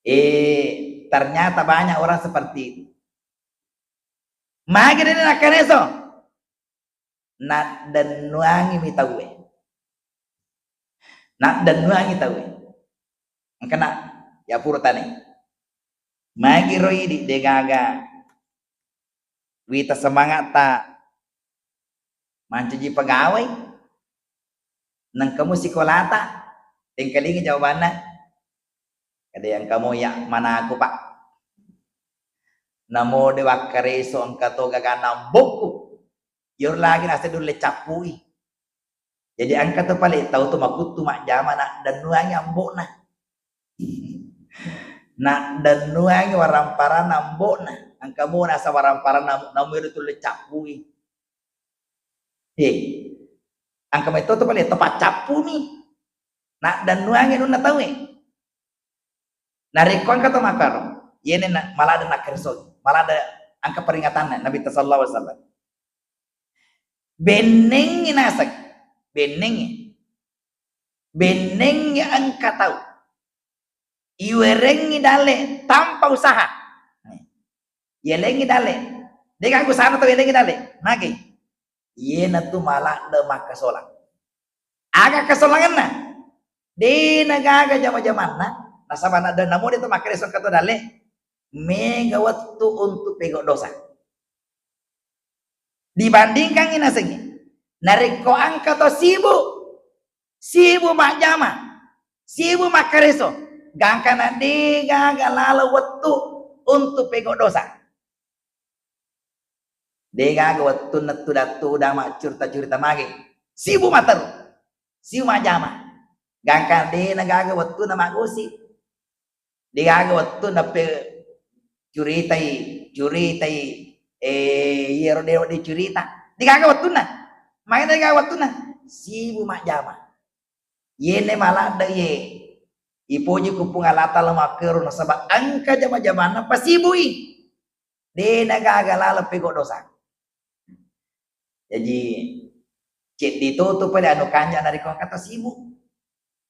Eh, ternyata banyak orang seperti itu. Magi de na nakkaneso. Naddennuangi mi tauwe. Naddennuangi tauwe. Engkana, ya pura tane. Magi ro idi degaga wita semangata mancaji pegawai, nengkamu sikolata, tengkalingi jawabanna. Kada engkamu ya manaku, Pak. Namo de wakkareso engka to gagana mbokku. Yor lagi nase dulle cappui. Jadi engka to pale tau to makuttu majjama naddennuangi ambo'na. Naddennuangi waramparanna ambo'na. Engka mo nasa waramparanna namu ero tulle cappui. Eh, engka mai to to pale to paccappumi. Naddennuangi anunna tauwe. Narekko engka to makkaro, yene na-, malada nakkereso, malada engka peringatanna Nabitta sallallahu alaihi wasallam. Bennengngi naseng, bennengngi. Bennengngi engka tau. Iwerengngi dalle tanpa usaha. Yalengngi dalle. Degaga usahana tau yalengngi dalle. Magi? Iyanatu maladde makkasolang. Aga kasolangenna? De nagaga jama-jamanna, nasaba nadde namo de to makkereso engka to dalle, mega wettu untuk pegau dosa. Dibandingkangngi nasengngi, narekko engka to sibuk, sibuk majjama, sibuk makkareso, gangkana de gaga laleng wettu untuk pegau dosa. De gaga wettunna tudang-tudang maccurita-curita mage. Sibuk matteru. Sibuk majjama. Gangka de nagaga wettunna maggosip. De gaga wettunna pe curitai, curitai, eh, iyaro de wedding curita. De gaga wettunna. Magi de gaga wettunna? Sibuk majjama. Yene maladde ye. Ipoji ku Puang Allah Taala makkero nasaba engka jama-jamanna pasibui. De nagaga laleng pegau dosa. Jaji, ceddi to tu pada anu kanja narekko engka to sibuk.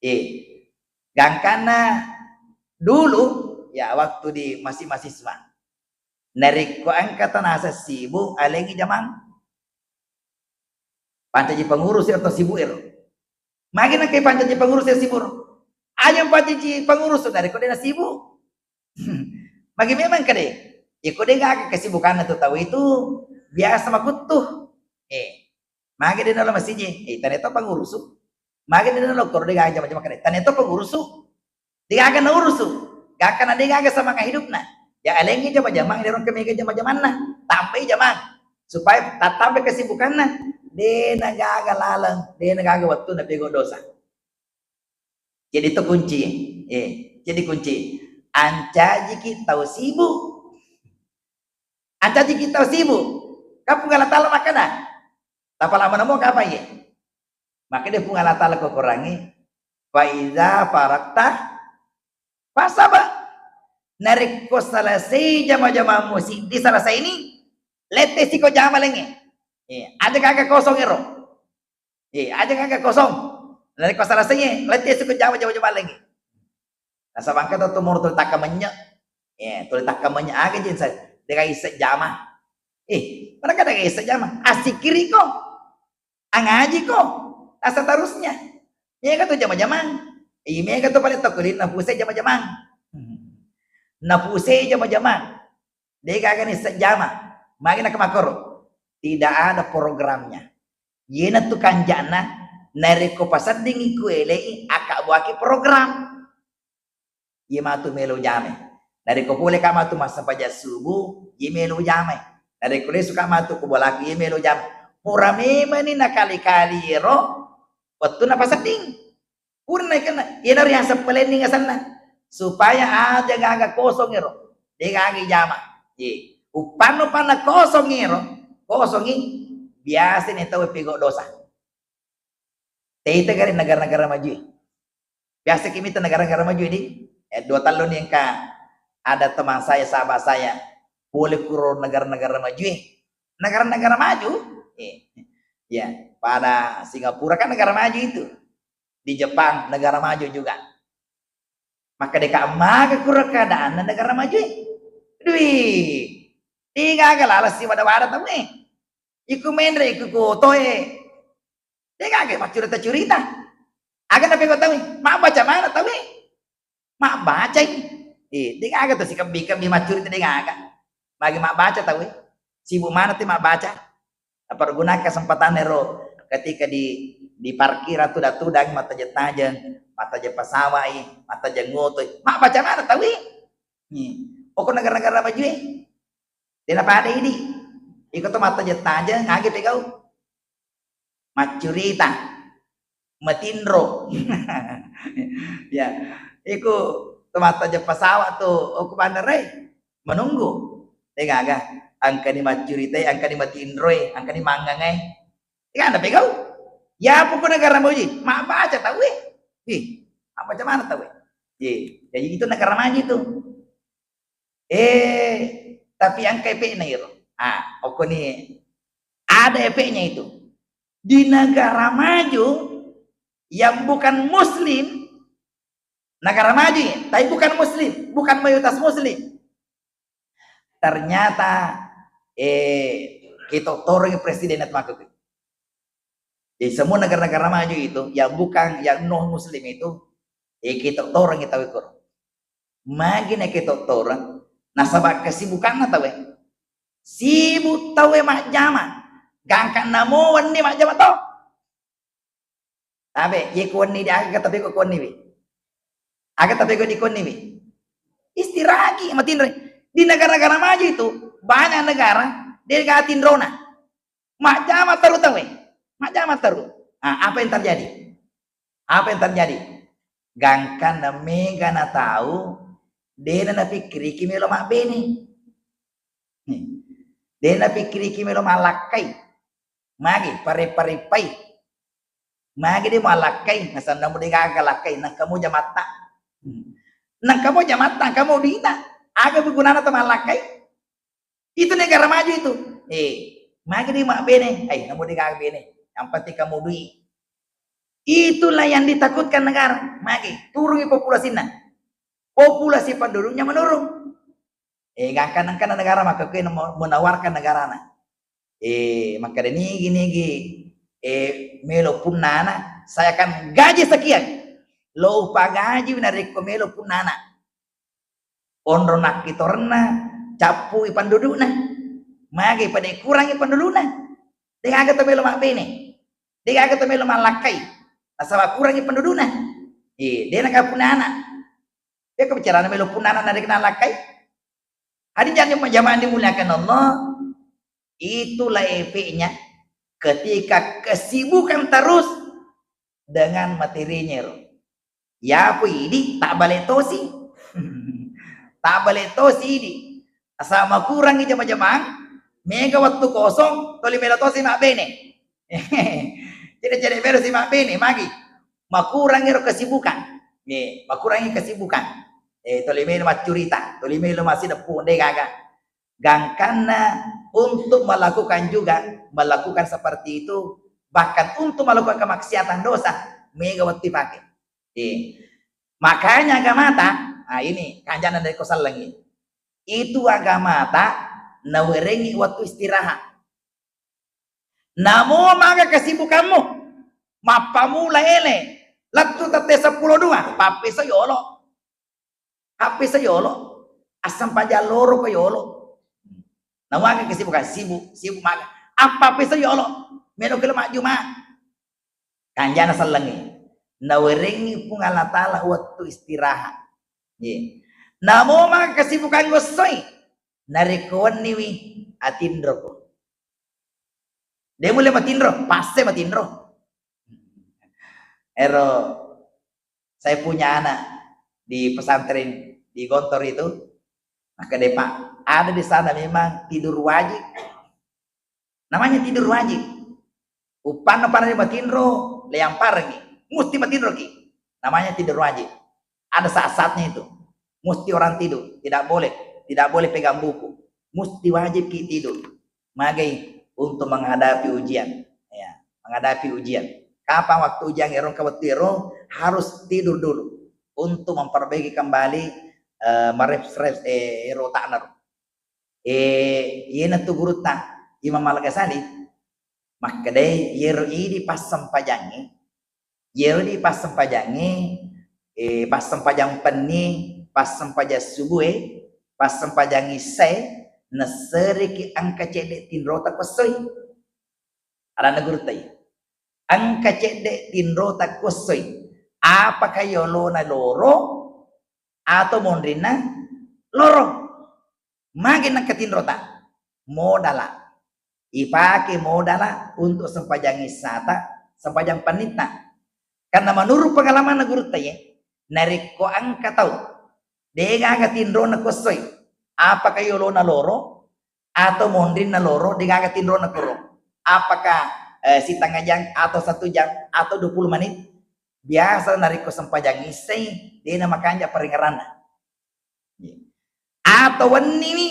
Eh, gangkanna dulu, ya, waktu di masih mahasiswa. Narekko engka to naseng sibuk, alengngi jamang. Pancaji pengurus ero to sibuk ero. Magi nengka pancaji pengurus ero sibuk ero? Aja pancaji pengurus narekko de nasibuk. Magi memang kade. Iko de gaga kesibukanna tu tau itu biasa makuttu. Eh, magi de nalo masiji, eh, tane to pengurusu. Magi de nalo koro de gaga jama-jama kade. Tane to pengurusu. De gaga naurusu. Gangkana de gaga semangat hidupna. Ya alengngi jama-jamang, de rongke mega jama-jamanna. Tambai jamang. Supaya tattambai kesibukanna. De nagaga laleng, de nagaga wettunna pegau dosa. Jadi itu kunci. Eh, jadi kunci. Ancajiki tau sibuk. Ancajiki tau sibuk. Kan Puang Allah Taala makkeda, tapalama namo kapa ye? Makkeda Puang Allah Taala ko Korangnge, "Fa iza faragta fansab." Narekko selesai jama-jamammu siddi selesai ni, lette siko jama lengnge. Eh, aja gaga kosong ero. Eh, aja gaga kosong. Narekko selesai, lettu siko jama-jama-jama lengnge. Nasaba engka to tumuru tuli takkamennye. Eh, tuli takkamennye aga jinsa, de gaga isseng jama. Eh, mereka de gaga isseng jama. Assikkiriko. Angajiko. Dan seterusnya. Mega tu jama-jamang. Eh, mega tu paling tokko lino napusai jama-jamang. Hmm. Napusai jama-jamang. De gaga nisseng jama. Magi naka makkoro? Tidak ada programnya. Iyanatu kanja'na, narekko paseddingngi ku ele'i, akkabbuaki program. Iye matu melo jamai. Narekko pole ka matu massempajang subuh, iye melo jamai. Narekko lesu ka matu ku bolaku, iye melo jamai. Pura memani nakali-kali ero wettunna pasedding. Purana ikenna, iyanaro yaseng planning asenna. Supaya aja gaga kosong ero. De gaga ijama. Ye. Uppanna-uppanna kosong ero, kosongi biasani tau pegau dosa. Teita gare negara-negara maju. Biasa ki mita negara-negara maju ini. Eh, dua tallu ni engka ada teman saya, sahabat saya, pole kuro negara-negara maju. Negara-negara maju. Eh, ya, pada Singapura kan negara maju itu. Di Jepang negara maju juga. Maka deka maga kura keadaanna negara maju. Dui. Degaga laleng siwada-wada tau e. Iku menre, iku kuotoe. Degaga maccurita-curita. Aga napegau tauwe? Mabbaca mana tauwe? Mabbacai. Eh, degaga to sikebbi-kebbi maccurita, degaga. Magi mabbaca tauwe? Sibuk mana te mabbaca? Pergunakan kesempatan ero ketika di, di parkiran tudang-tudang, mattajeng-tajeng, mattajeng pesawai, mattajeng ngotoi. Mabbaca mana tauwe? Nih, pokok negara-negara maju e. Dena pada idi. Iko to mattajeng-tajeng, agi pegau? Maccurita, matinro. Ya, iku to mattajeng pesawat tu, oku bandara e, menunggu. Degaga, engkani maccuritai, engkani matinroi, engkani mangangai. Degaga napegau. Ya, pokok negara maju e, mabbaca tauwe. Ih, mabbaca mana tauwe? Ye, jadi itu negara maju itu. Eh, tapi engka efekna iro. Ah, okkoni ada efeknya itu. Di negara maju yang bukan muslim, negara maju ya, tapi bukan muslim, bukan mayoritas muslim. Ternyata, eh, kita torong presiden itu maksudku. Jadi semua negara-negara maju itu yang bukan, yang non muslim itu, eh, kita torong kita ukur. Magi na kita torong, nasaba kesibukanna tauwe. Sibuk tauwe majjama, gangka namo wenni majjama to. Tabe, ye kuwenni di aga tapi ko kuwenni wi. Aga tapi ko di kuwenni wi. Istirahat ki, matinro. Di negara-negara maju itu banyak negara degaga tinrona. Majjama terus tauwe. Majjama terus. Ah, apa yang terjadi? Apa yang terjadi? Gangkanna mega na tau, dena napikkiriki melo mabbene. Nih. Dena napikkiriki melo malakkai. Magi pare-pare pai. Magi de malakkai, nasanna mu degaga lakkai, nangka mo jamatta. Hmm. Nangka mo jamatta, nangka mo duita. Aga gunana to malakkai? Itu negara maju itu. Eh, magi di mabbene, ai, namo degaga bene. Yang penting kamu dui. Itulah yang ditakutkan negara. Magi, turungi populasinna. Populasi penduduknya menurun. Eh, gangka nengka negara maka kue menawarkan negarana. Eh, maka nigi-nigi, eh, melo punnana, saya akan gaji sekian. Lo upagaji narekko melo punnana. Onro nakkitorenna, cappui pendudukna. Magi pada kurangi pendudukna. Degaga to melo mabbene. Degaga to melo mallakkai. Nasaba kurangi pendudukna. Eh, dena ga punnana. Pekko bicarana melo punnana narekko nallakkai. Hadirin jamaah dimuliakan Allah, itulah efeknya ketika kesibukan terus dengan materinya ro. Yapo idi, tak balik tosi. Tak balik tosi idi. Asal makurangi jama-jamang, mega waktu kosong, toli melo tosi mabbene. Jadi, jadi melo si mabbene, magi. Makurangi ro kesibukan. Ye, makurangi kesibukan. Eh, toli melo maccurita, toli melo massideppu, degaga. Gangkanna untuk melakukan juga, melakukan seperti itu, bahkan untuk melakukan kemaksiatan dosa, mega waktu pakai. Eh, makanya agamata, ah, ini kanjana dari ko sallengi. Itu agamata nawerengi waktu istirahat. Namo maga kesibukanmu, mappamula ele, lettu tette seppulo dua, pappeso yolo. Pappeso yolo, assempajang loro ko yolo. Namo maga kesibukan, sibuk, sibuk maga. Apa peso yolo? Melo kelo majjuma. Kanjana sellengi. Nawerengi Puang Allah Ta'ala waktu istirahat. Ye. Namo maga kesibukan gossoi. Narekko wenniwi atinroko. De mulle matinro, passe matinro. Ero, saya punya anak di pesantren di Gontor itu, maka dia, Pak, ada di sana memang tidur wajib. Namanya tidur wajib. Uppanna pada matinro, leang parengi. Musti matinroki. Namanya tidur wajib. Ada saat-saatnya itu. Musti orang tidur. Tidak boleh. Tidak boleh pegang buku. Musti wajib ki tidur. Magai untuk menghadapi ujian. Ya, menghadapi ujian. Kapan waktu ujian ero, ke waktu ero, harus tidur dulu. Untuk memperbaiki kembali, eh, merefresh, eh, ero takna ro. Eh, iyanatu gurutta Imam Al-Ghazali, Makkedai, iyaro idi passempajangnge, iyaro idi passempajangnge, eh, passempajang penni, passempajang subue, passempajang issae, nessereki engka cedde tinrota kuessoi. Adanna gurutta, engka cedde tinrota kuessoi. Apakah yolona loro atau monrinna loro? Magi nengka tinrota? Modala. Ipake modala untuk sempajang issata, sempajang pennitta. Karena menurut pengalamanna gurutta ye, narekko engka tau degaga tinrona kuessoi, apakah yolona loro atau monrinna loro, degaga tinrona koro? Apakah, eh, setengah jam atau satu jam atau dua puluh menit? Biasa narekko sempajang issai, dena makanja parengeranna. Atau wenniwi,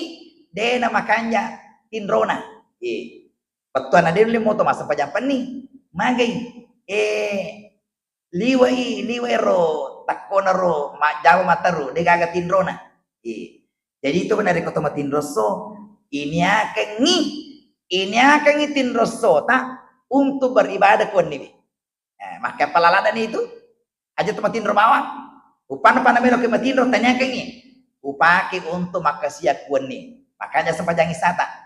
dena makanja tinrona. Eh, bettuanna de nulle moto massempajang penni. Magai, eh, liwai, liwai ro takkona ro majjama materu, degaga tinrona. Eh, jadi itu narekko to matinrosso, iniakengngi, iniakengngi tinrossota untuk beribadah kuwenniwi. Eh, makkeppala ladani itu, aja tu matinro bawang. Upana pana melo ke matinro, taniakengngi. Upake untuk makkasiak kuwenni. Makanya sempajang isata.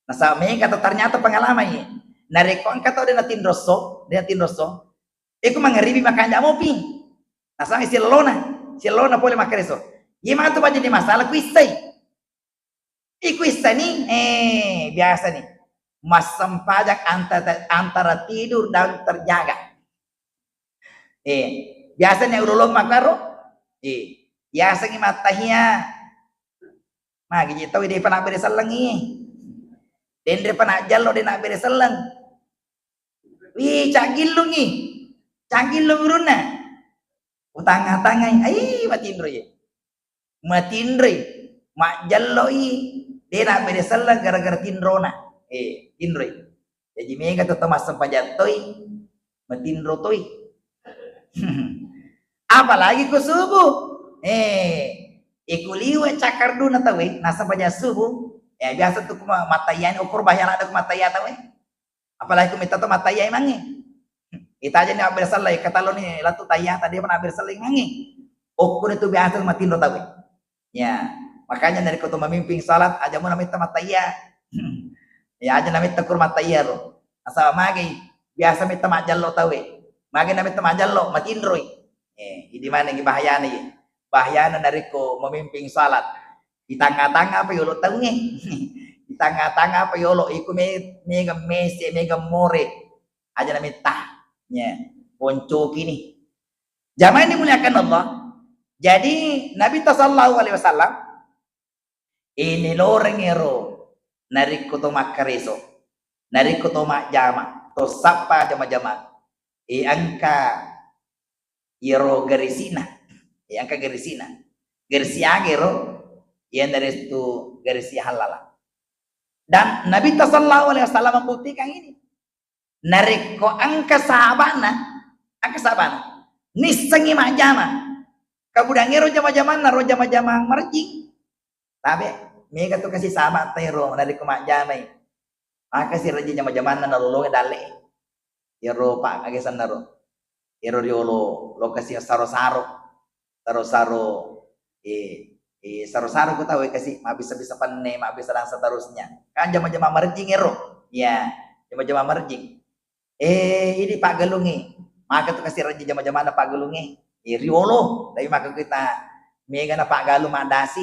Nasaba mega tu ternyata pengalaman ye. Narekko engka tau de natinrosso, de natinrosso, iku mangaribi makanja mopi. Nasaba silolona, silolona pole makkareso. Ye matu baja di masalah kuissai. Iku issani, eh, biasa ni. Massempajang antara, antara tidur dan terjaga. Eh, biasa ni ulolong makkaro. Eh, biasa ni mattahia. Magi je tau de pa nabbere sellengi. Denre pa najjallo de nabbere selleng. Wi, caggillungi. Caggillung urunna. Utangnga-tangngai, ai, matinro ye. Matinroi, majjalloi, de nabbere selleng gara-gara tinrona. Eh, tinroi. Jaji mega tu tau massempajang toi, matinro toi. Apalagi ku subuh. Eh, iku liwe cakarduna tauwe, nassempajang subuh. Ya, biasa tu ku ma-, mattaiani, ukur bahaya ladde ku mattaia tauwe. Apalagi ku metta to mattaiya mangi. Itajani abbere sellai, katalloni latu tayyata, de pa nabbere sellai mangi. Okkuni tu biasa matinro tauwe. Ya, makanya narekko to mamimping salat, aja muna metta mattaiya. Ya, aja na metta kur mattaiya ro. Nasaba magai, biasa metta majjallo tauwe. Magai na metta majjallo, matinroi. Eh, idi manengi bahayana ye. Bahayana narekko mamimping salat. Di tangnga-tangnga apa yolo taungnge? Di tangnga-tangnga apa yolo? Iku me-, mega mese, mega more. Aja na metta. Ya, poncoki ni. Jamaah yang dimuliakan Allah. Jadi, Nabi ta sallallahu alaihi wasallam, ini loreng ero, narekko to makkareso, narekko to majjama, to sappa jama-jama. E, engka iyaro garisi'na. E, engka garisi'na. Garisi aga ero? Iyanaritu garisi hallala. Dan Nabi ta sallallahu alaihi wasallam membuktikan ini. Narekko engka sahaba'na, engka sahaba'na, nissengngi majjama. Kabudangngero jama-jamanna ro jama-jamang marejjing. Tabe, mega tu kasi saba taero narekko majjamai. Makasi rejjing jama-jamanna nalolongi dalle. Iyaro pa aga sennaro. Iyaro riolo lokasi saro-saro. Saro-saro, eh, eh, saro-saro ku tau kasi mabbisa-bisa penne, mabbisa dan seterusnya. Kan jama-jama marejjing ero. Ya, jama-jama marejjing. Eh, idi paggalungi. Maka tu kasi rejjing jama-jamanna paggalungi. Eh, riolo, tapi maka kita mega na paggalung madasi.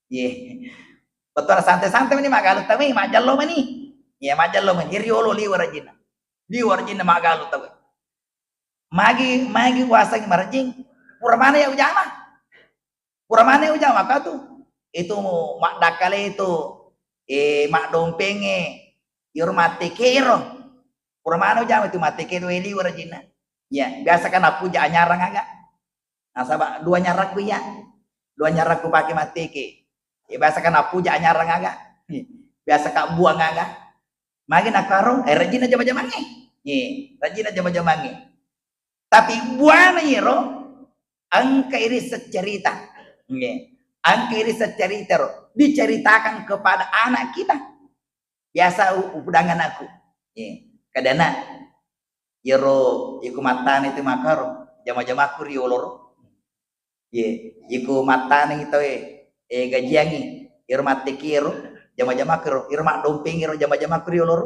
Ye. Betul santai-santai mani maggalung tami, majjallo mani. Ya, majjallo mani. Riolo liwa rejjinna. Liwa rejjinna maggalung tau. Magi, magi wasengngi marejjing. Pura maneng ya ujama. Pura maneng ujama ka tu. Itu maddakkale itu, eh, maddompengnge, iyaro mattekero. Pura maneng ujama itu matteke tu, eh, liwa rejjinna. Ya, biasa kan appuja anyarang aga. Nasaba dua nyarakku iya. Dua nyarakku pake matteke. Ya, biasa kan appuja anyarang aga. Biasa ka buang aga. Magi nakaro, eh, rejjinna jama-jamangnge. Eh, rejjinna jama-jamangnge. Tapi buana iyaro engka iri seccerita. Nggih. Engka iri seccerita ro diceritakan kepada anak kita. Biasa u-, upudang anakku. Nggih. Dana, iyaro iko mattana itu makaro, jama-jamaku rioloro. Ye, iko mattanengi tauwe, eh, gajiangi, iro mattekiero, jama-jamaku ro, iro maddompengiro, jama-jamaku rioloro.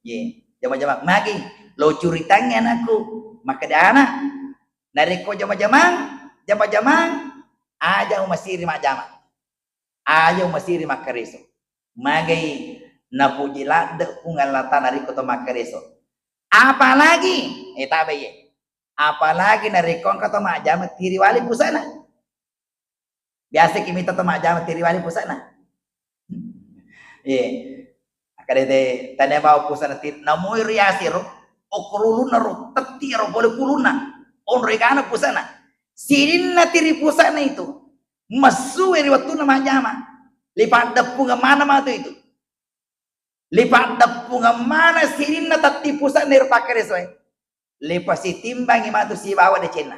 Ye, jama-jama magi lo curitangngi anakku, makkeda, "Ana, narekko jama-jamang, jama-jamang, aja umasiri majjama. Aja umasiri makkareso." Magai napuji ladde Puang Allah Taala narekko to makkareso. Apalagi, eh, tabe ye. Apalagi narekko engka to majjama tiriwali pusana. Biasa ki mita to majjama tiriwali pusana. Iya. Akkeda te tania bawa pusana tiri, namoi riasiro, okko ulunna ro, tetti ro pole ulunna. Onro egana pusana. Sininna tiri pusana itu, messu ri wettunna majjama. Lipaddeppungeng mana matu itu. Lipaddeppungeng mana sininna tetti pusana ro pakkaresoe. Lipasitimbangi matu sibawa decenna.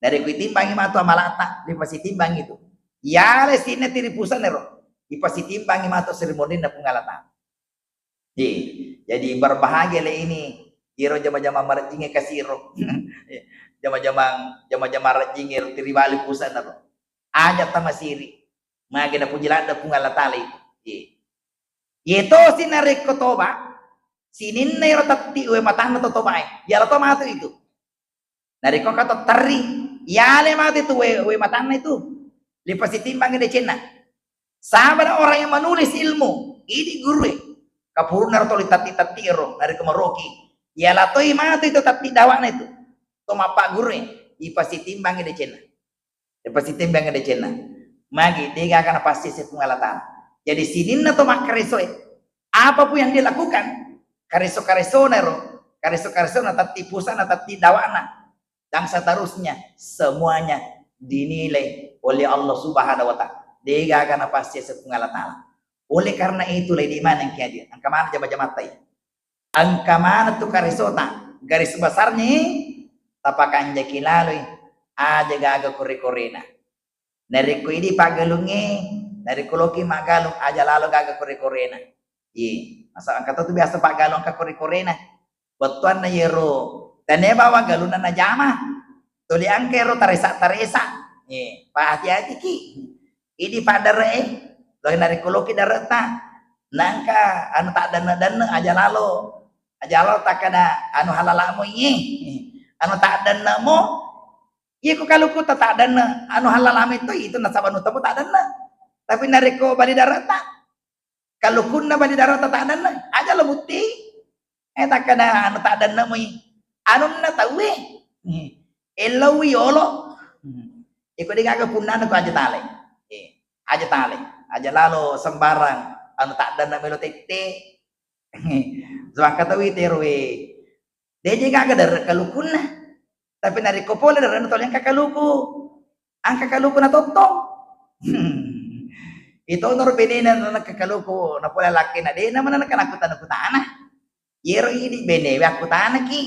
Narekko itimbangi matu amalata, lipasitimbangi tu. Yale sininna tiri pusana ro, ipasitimbangi matu seri monrinna Puang Allah Taala. Iya. Jadi berbahagia le ini, iro jama-jama marejjingnge kasiro. Jama-jama, jama-jama marejjingnge ro tiriwali pusana ro. Aja tamasiri. Magi napuji ladde Puang Allah Taala itu. Iya. Iye tosi narekko toba, sininna iro tetti we matanna to tobae. Yala to matu itu. Narekko engka to terri, yale matu itu we, we matanna itu. Lipasitimbangi decenna. Sabana orang yang menulis ilmu, idi gurue. Kapurunna ro toli tetti-tetti ro, narekko maroki. Yala toi matu itu tetti dawana itu. To mappaggurue, ipasitimbangi decenna. Ipasitimbangi decenna. Magi, degaga napassese Puang Allah Taala. Jadi sininna to makkaresoe, apapun yang dia lakukan, kareso-karesona ro, kareso-karesona tetti pusana, tetti dawana, dan seterusnya, semuanya dinilai oleh Allah Subhanahu wa Taala. Degaga napassese Puang Allah Taala. Oleh karena itu, lady maneng ki hadir. Engka mana jama-jamatta i. Engka maneng tu karesota, garis besarnya i, tapakanjaki laloi, aja gaga kore-korena. Narekko idi paggalungnge, narekko loki maggalung, aja lalo gaga kore-korena. Iya, masa engka to tu biasa paggalung engka kore-korena. Wettuanna yero, tania bawa galunna najama. Tuli engka ero taresa-taresa. Iya, pahati-hatiki. Idi paddare'e, lohe narekko loki dare'ta, nangka anu taddenne-denne aja lalo, aja lalo takkada anu halalamu iye, anu taddenne'mo, iye ko kaluku ta taddenne, anu halalamu itu, itu nasaba anu temu taddenne. Tapi narekko bali dare'ta, kalukunna bali dare'ta taddenne, aja lo mutti. Eh, takkada anu taddenne'moi anunna tauwe. Eh, ellaui yolo. Hmm. Iko degaga punnana ko aja tale. Eh, aja tale. Aja lalo sembarang anu taddenne melo tette. Sebangka tauwe teroe. Deje gaga dare kalukunna. Tapi narekko pole dare toli engka kaluku. Engka kaluku natottong. Hmm. Itonaro benena nengka kaluku, napole lakkena dena maneng kana kutana-kutana. Yero idi benewe akkutanaki,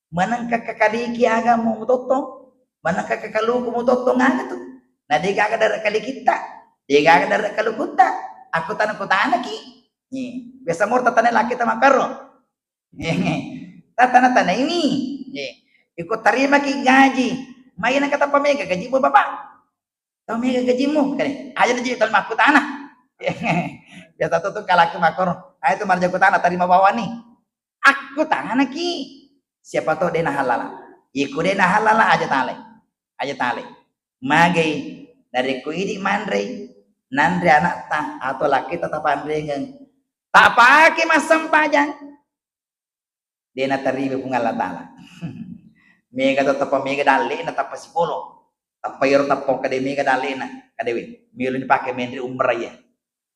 manengka kakaliki aga mu mutottong, manengka kakaluku mutottong aga tu. Na degaga dare kalikitta, degaga dare kalukutta, akkutana-kutanaki. Nih, biasa murta tane laki tamakarro. Tatana-tana ini. Iko tarimaki gaji, mai nengka tappa mega gajimu, Bapak? Tau mega gajimu? Kani, aja naji tau makkutana. Biasa tu, tu kalaku makkoro. Ayo tu marja kutana, tarima bawani. Akkutanaki. Siapa tahu dena halala. Iko dena halala aja tale. Aja tale. Magai, narekko idi manrei, nanre anakta atau laki ta tapanrengeng. Tapake massempajang. De natarima Puang Allah Taala. Mega to tappa mega dalle'na tappa sipolo. Tappa iyaro tappa kade mega dalle'na, kadewe. Melo ni pake menre umrah iya.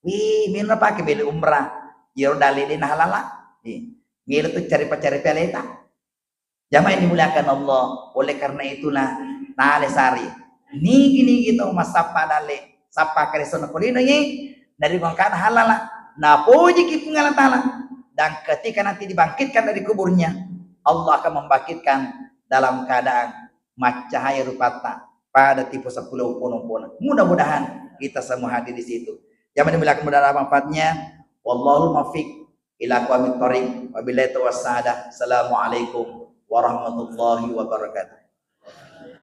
Wih, melo na pake melo umrah. Iyaro dalle de nahalala. Ih, melo tu cari pacari pialeta. Jamaah yang dimuliakan Allah, oleh karena itulah tale sari. Nigi-nigi to massappa dalle, sappa karesona ko lino ye, dari mangkana halala, napojiki Puang Allah Taala. Dan ketika nanti dibangkitkan dari kuburnya, Allah akan membangkitkan dalam keadaan maccahaya rupatta pada tipu sepuluh pono-pono. Mudah-mudahan kita semua hadir di situ. Jamaah dimuliakan, mudah ada manfaatnya. Wallahul muwaffiq Ila aqwamit thariq, wabillahi taufiq wassadah. Assalamualaikum warahmatullahi wabarakatuh.